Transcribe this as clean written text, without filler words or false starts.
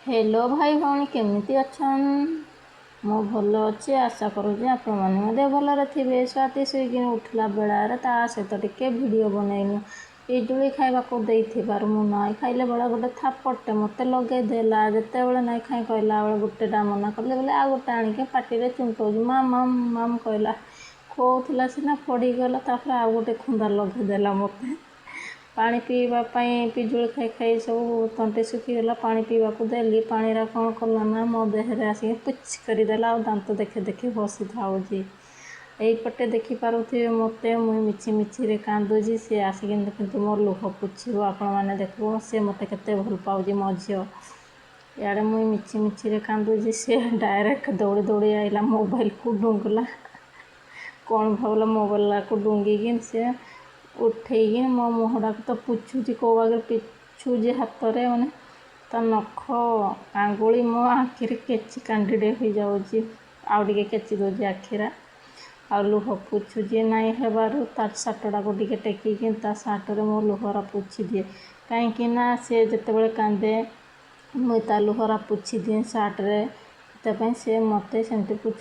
Hello ଭାଇ ଭଉଣୀ, କେମିତି ଅଛନ୍? ମୁଁ ଭଲ ଅଛି। ଆଶା କରୁଛି ଆପଣମାନେ ମଧ୍ୟ ଭଲରେ ଥିବେ। ସ୍ୱାତି ଶୋଇକି ଉଠିଲା ବେଳାରେ ତା ସହିତ ଟିକେ ଭିଡ଼ିଓ ବନେଇନୁ। ପିଜୁଳି ଖାଇବାକୁ ଦେଇଥିବାରୁ ମୁଁ ନାଇଁ ଖାଇଲେ ବେଳେ ଗୋଟେ ଥାପଡ଼ଟେ ମୋତେ ଲଗେଇ ଦେଲା। ଯେତେବେଳେ ନାଇଁ ଖାଇ କହିଲା ବେଳେ ଗୋଟେଟା ମନା କଲେ ବୋଲେ ଆଉ ଗୋଟେ ଆଣିକି ପାଟିରେ ଚୁଣ୍ଟଉଛି। ମାମ୍ ମାମ୍ ମାମ୍ କହିଲା, ଖୋଉଥିଲା ସିନା ପଡ଼ିଗଲା। ତାପରେ ଆଉ ଗୋଟେ ଖୁନ୍ଦା ଲଗେଇଦେଲା ମୋତେ। ପାଣି ପିଇବା ପାଇଁ ପିଜୁଳି ଖାଇ ଖାଇ ସବୁ ତଣ୍ଟି ଶୁଖିଗଲା। ପାଣି ପିଇବାକୁ ଦେଲି। ପାଣିରା କ'ଣ କଲା ନା ମୋ ଦେହରେ ଆସିକି ପୁଚ୍ କରିଦେଲା ଆଉ ଦାନ୍ତ ଦେଖି ଦେଖି ହସିଥାଉଛି। ଏଇପଟେ ଦେଖିପାରୁଥିବେ ମୋତେ, ମୁଇଁ ମିଛି ମିଛିରେ କାନ୍ଦୁଛି। ସେ ଆସିକି କିନ୍ତୁ ମୋ ଲୁହ ପୋଛିବ। ଆପଣମାନେ ଦେଖିବ, ସେ ମୋତେ କେତେ ଭଲ ପାଉଛି ମୋ ଝିଅ। ଇଆଡ଼େ ମୁଇଁ ମିଛି ମିଛିରେ କାନ୍ଦୁଛି, ସେ ଡାଇରେକ୍ଟ ଦୌଡ଼ି ଦୌଡ଼ି ଆଇଲା, ମୋବାଇଲକୁ ଡୁଙ୍ଗଲା। କ'ଣ ଭାବିଲା, ମୋବାଇଲକୁ ଡୁଙ୍ଗିକି ସେ ଉଠେଇକି ମୋ ମୁହଁଟାକୁ ତ ପୋଛୁଛି। କେଉଁ ବାଗରେ ପିଛୁଛି ହାତରେ, ମାନେ ତା ନଖ ଆଙ୍ଗୁଳି ମୋ ଆଖିରେ କେଚି କାଣ୍ଡିଟେ ହେଇଯାଉଛି। ଆଉ ଟିକେ କେଚି ଦେଉଛି ଆଖିରା ଆଉ ଲୁହ ପୋଛୁଛି। ନାଇଁ ହେବାରୁ ତା ସାର୍ଟଟାକୁ ଟିକେ ଟେକିକି ତା ସାର୍ଟରେ ମୋ ଲୁହରା ପୋଛି ଦିଏ, କାହିଁକି ନା ସେ ଯେତେବେଳେ କାନ୍ଦେ ମୁଇଁ ତା ଲୁହରା ପୋଛି ଦିଏ ସାର୍ଟରେ, ସେଥିପାଇଁ ସେ ମୋତେ ସେମିତି ପୋଛୁ।